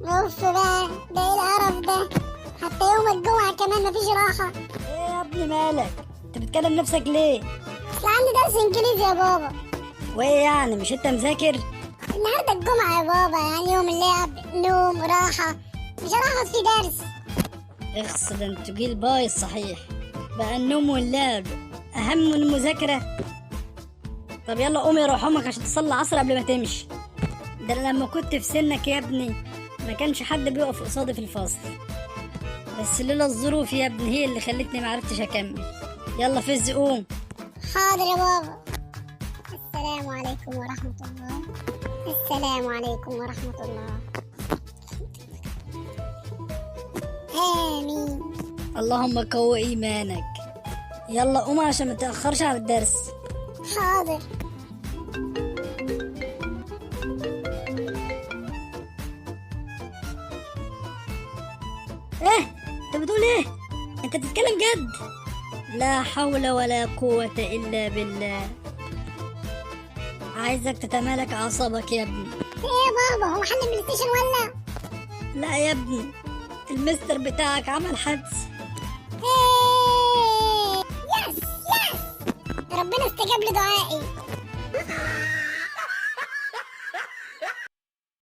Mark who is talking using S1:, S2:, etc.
S1: اوف بقى، ده ايه القرف ده؟ حتى يوم الجمعة كمان مفيش راحة.
S2: ايه يا ابني مالك؟ انت بتكلم نفسك ليه؟
S1: اصل عندي درس انجليزي يا بابا.
S2: وايه يعني، مش انت مذاكر؟
S1: النهاردة الجمعة يا بابا، يعني يوم اللعب، نوم، راحة، مش هروح اخد فيه درس.
S2: اخس، ده انتوا جيل بايظ صحيح. بقى النوم واللعب اهم من المذاكرة. طب يلا قوم يا روح امك عشان تصلي العصر قبل ما تمشي. ده انا لما كنت في سنك يا ابني ما كانش حد بيقف قصادي في الفصل، بس لولا الظروف يا ابني هي اللي خلتني ما عرفتش اكمل. يلا فز قوم.
S1: حاضر يا بابا. السلام عليكم ورحمة الله. السلام عليكم ورحمة الله. آمين.
S2: اللهم قوي ايمانك. يلا قوم عشان ما تاخرش على الدرس.
S1: حاضر.
S2: ايه انت بتقول ايه؟ انت بتتكلم جد؟ لا حول ولا قوة الا بالله. عايزك تتمالك اعصابك يا ابني.
S1: ايه يا بابا، هو محل PlayStation ولا؟
S2: لا يا ابني، المستر بتاعك عمل حادثة.
S1: إيه. yes yes، ربنا استجاب لدعائي.